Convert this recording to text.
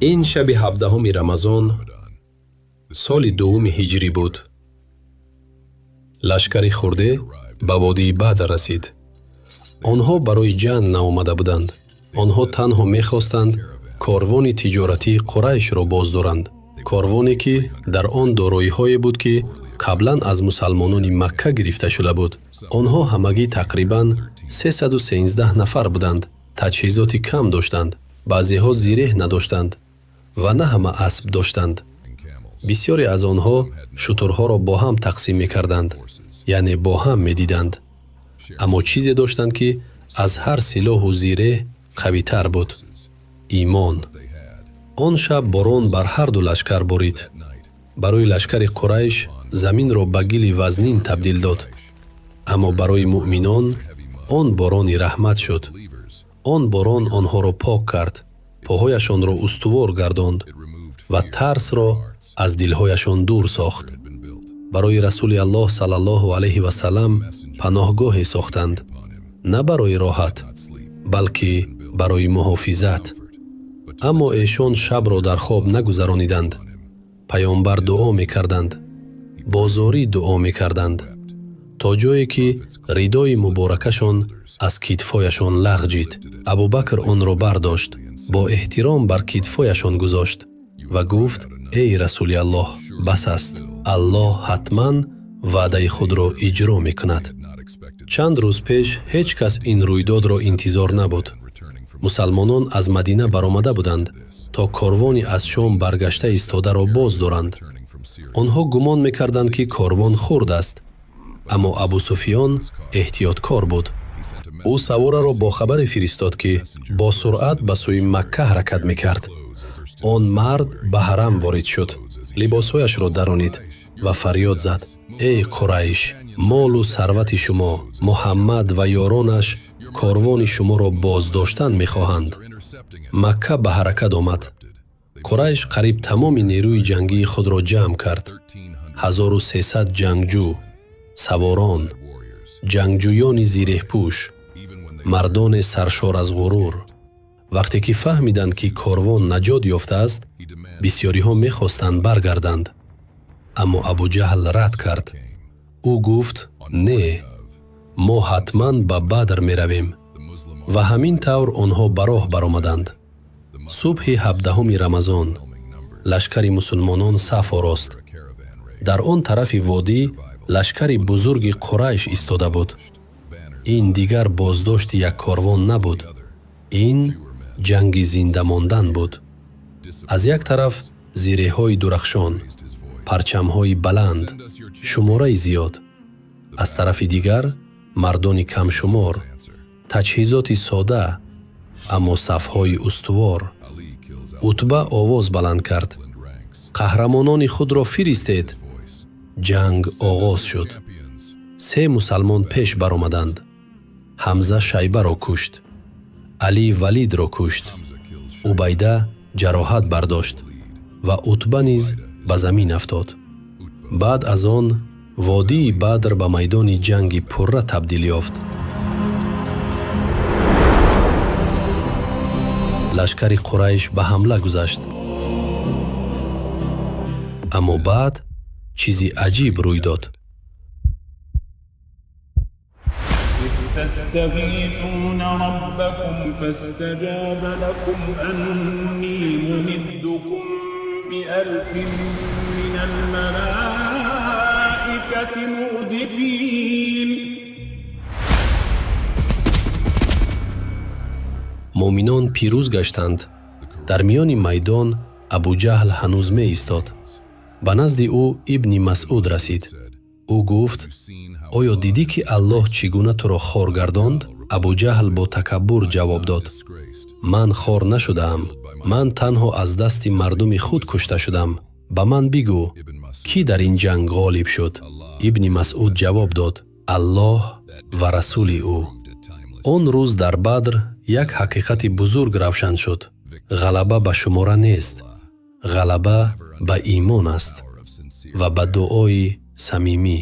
Ин шаби 17-уми Рамазон, соли дуввуми ҳиҷрӣ буд. Лашкари хурде ба водии Бадр расид. Онҳо барои ҷанг наомада буданд. Онҳо танҳо мехостанд корвони тиҷоратии Қурайшро боздоранд, корвоне, ки дар он дороиҳое буд, ки қаблан аз мусалмонони Макка гирифта шуда буд. Онҳо ҳамагӣ тақрибан 313 нафар буданд, таҷҳизоти кам доштанд, баъзеҳо зиреҳ надоштанд ва на ҳама асп доштанд. Бисёре аз онҳо шутурҳоро бо ҳам тақсим мекарданд, яъне бо ҳам медиданд. Аммо чизе доштанд, ки аз ҳар силоҳу зиреҳ қавитар буд: имон. Он шаб борон бар ҳарду лашкар борид. Барои лашкари Қурайш заминро ба гили вазнин табдил дод, аммо барои муъминон он борони раҳмат шуд. Он борон онҳоро пок кард, поҳояшонро устувор гардонд ва тарсро аз дилҳояшон дур сохт. Барои Расули Аллоҳ саллаллоҳу алайҳи васаллам паноҳгоҳе сохтанд, на барои роҳат, балки барои муҳофизат. Аммо эшон шабро дар хоб нагузарониданд. Паёмбар дуо мекарданд, бо зорӣ дуо мекарданд, то ҷое ки ридои муборакашон аз китфояшон лағҷид. Абубакр онро бардошт, бо эҳтиром бар китфояшон гузошт ва гуфт: «Эй Расули Аллоҳ, бас аст, Аллоҳ ҳатман ваъдаи худро иҷро мекунад». Чанд рӯз пеш ҳеҷ кас ин рӯйдодро интизор набуд. Мусалмонон аз Мадина баромада буданд, то корвони аз Шом баргашта истодаро боз доранд. Онҳо гумон мекарданд, ки корвон хурд аст, аммо Абусуфиён эҳтиёткор буд. Ӯ савораро бо хабаре фиристод, ки бо суръат ба сӯи Макка ҳаракат мекард. Он мард ба ҳарам ворид шуд, либосҳояшро даронид ва фарёд зад: «Эй Қурайш, молу сарвати шумо, Муҳаммад ва ёронаш корвони шуморо боздоштан мехоҳанд». Макка ба ҳаракат омад. Қурайш қариб тамоми нерӯи ҷангии худро ҷамъ кард: 1300 ҷангҷӯ, саворон, ҷангҷӯёни зиреҳпӯш, мардоне саршор аз ғурур. Вақте ки фаҳмиданд, ки корвон наҷот ёфтааст, бисёриҳо мехостанд баргарданд, аммо Абуҷаҳл рад кард. Ӯ гуфт: «Не, мо ҳатман ба Бадр меравем». Ва ҳамин тавр онҳо ба роҳ баромаданд. Субҳи 17-уми Рамазон лашкари мусулмонон саф орост. Дар он тарафи водӣ лашкари бузурги Қурайш истода буд. Ин дигар боздошти як корвон набуд, ин ҷанги зинда мондан буд. Аз як тараф зиреҳҳои дурахшон, парчамҳои баланд, шумораи зиёд, аз тарафи дигар мардони камшумор, таҷҳизоти сода, аммо сафҳои устувор. Утба овоз баланд кард: «Қаҳрамонони худро фиристед!» Ҷанг оғоз шуд. Се мусалмон пеш баромаданд. Ҳамза Шайбаро кушт, Алӣ Валидро кушт, Убайда ҷароҳат бардошт ва Утба низ ба замин афтод. Баъд аз он водии Бадр ба майдони ҷанги пурра табдил ёфт. Лашкари Қурайш ба ҳамла гузашт, аммо баъд чизи аҷиб рӯй дод. تستغيثون ربكم فاستجاب لكم أني ممدكم بألف من الملائكة مردفين. Муъминон пирӯз гаштанд. Дар миёни майдон Абуҷаҳл ҳанӯз меистод. Ба назди ӯ Ибни Масъуд расид. Ӯ гуфт: «Оё дидӣ, ки Аллоҳ чӣ гуна туро хор гардонд?» Абуҷаҳл бо такаббур ҷавоб дод: «Ман хор нашудаам, ман танҳо аз дасти мардуми худ кушта шудам. Ба ман бигӯ, кӣ дар ин ҷанг ғолиб шуд?» Ибни Масъуд ҷавоб дод: «Аллоҳ ва расули ӯ». Он рӯз дар Бадр як ҳақиқати бузург равшан шуд: ғалаба ба шумора нест, ғалаба ба имон аст ва ба дуои самимӣ.